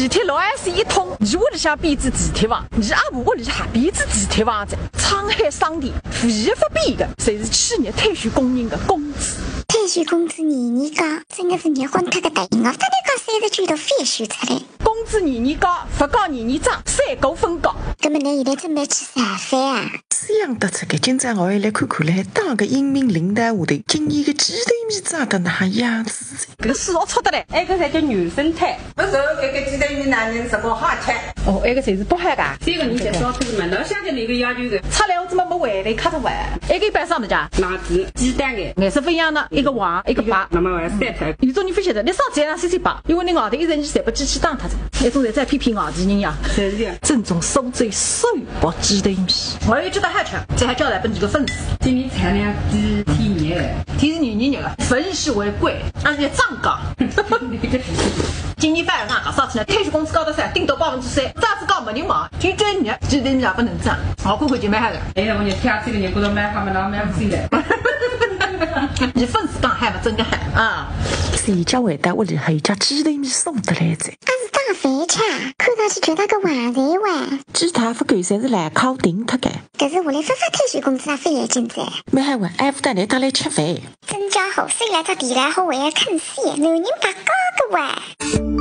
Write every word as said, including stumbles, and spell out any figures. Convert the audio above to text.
地铁六号线一通，伊屋里向变仔地铁房，伊阿婆屋里向变仔地铁房子。沧海桑田，唯一勿变个，侪是企业退休工人个工资。退休工资年年加，真个是热昏脱个头。我搭侬讲三十九度覅说出来。工资年年加，勿加年年涨，三个分高。搿么侬现在准备去上班啊？想得出个，今朝我还来看看嘞，当个英明领导下头，今年个鸡头米涨得哪样子。搿个数学错得来，埃个才叫原生态。勿是，搿个鸡头米哪能实梗好吃？哦，埃个侪是不好个。这个你先说，这个嘛，老想着那个要求的。出来我怎么没回来？看着完。埃个一般啥物事啊？辣子、鸡蛋个。颜色勿一样的，一个黄，一个白。那么我要晒出来。有种人勿晓得，侬上次让谁谁白，因为侬外头一层你侪拨机器打脱了，埃种侪在骗骗外地人呀。是的。正宗苏州手剥鸡头米。我也觉得好吃，这还交代拨几个粉丝。今年产量是天热的。天是年年热的，粉是为贵，而且涨价。今年反而啊，上次呢，退休工资高得三，顶多百分之三，涨是高没人买，就追你，鸡头米也勿能涨，我看看就蛮好个。哎呀，我就挑这个，你觉得蛮好嘛，那蛮不行的。你粉丝讲好嘛，真个好啊。谁家回到屋里还有家鸡头米送得来着？还是打饭吃，看上去就那个黄色哇。鸡头勿够，侪是来烤定脱个。但是我来发发退休工资啊，勿要紧噻。蛮好哇，还勿得来搭来吃饭。真家伙，谁来到地来好，我也肯死，男人白搞个哇。